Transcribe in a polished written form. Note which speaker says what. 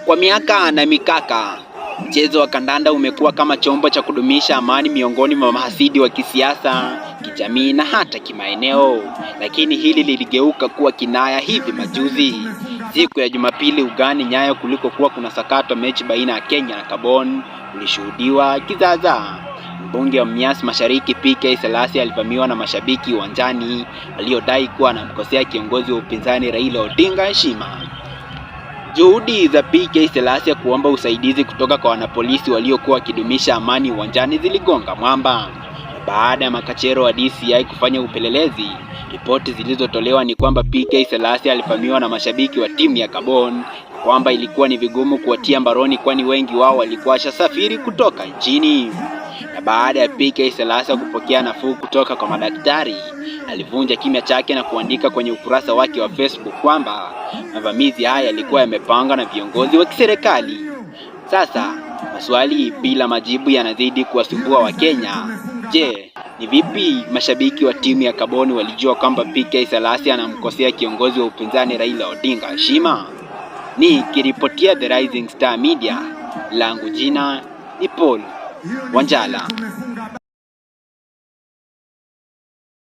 Speaker 1: Kwa miaka na mikaka, mchezo wa kandanda umekuwa kama chombo cha kudumisha amani miongoni mwa mahasidi wa kisiasa, kijamii na hata kimaeneo. Lakini hili liligeuka kuwa kinaya hivi majuzi. Siku ya Jumapili ugani Nyayo kulikokuwa kuna sakatwa mechi baina ya Kenya na Gabon kulishuhudiwa kizaazaa. Mbunge wa Mumias Mashariki PK Salasya alivamiwa na mashabiki uwanjani waliodai kuwa anamkosea kiongozi wa upinzani Raila Odinga heshima. Juhudi za PK Salasya kuomba usaidizi kutoka kwa wanapolisi waliokuwa wakidumisha amani uwanjani ziligonga mwamba. Na baada ya makachero wa DCI kufanya upelelezi, ripoti zilizotolewa ni kwamba PK Salasya alivamiwa na mashabiki wa timu ya Gabon na kwamba ilikuwa ni vigumu kuwatia mbaroni kwani wengi wao walikuwa washasafiri kutoka nchini. Na baada ya PK Salasya kupokea nafuu kutoka kwa madaktari, alivunja kimya chake na kuandika kwenye ukurasa wake wa Facebook kwamba mavamizi haya yalikuwa yamepangwa na viongozi wa kiserikali. Sasa maswali bila majibu yanazidi kuwasumbua Wakenya. Je, ni vipi mashabiki wa timu ya Gabon walijua kwamba PK Salasya anamkosea kiongozi wa upinzani Raila Odinga heshima? Nikiripotia The Rising Star Media, langu jina ni Paul Wanjala.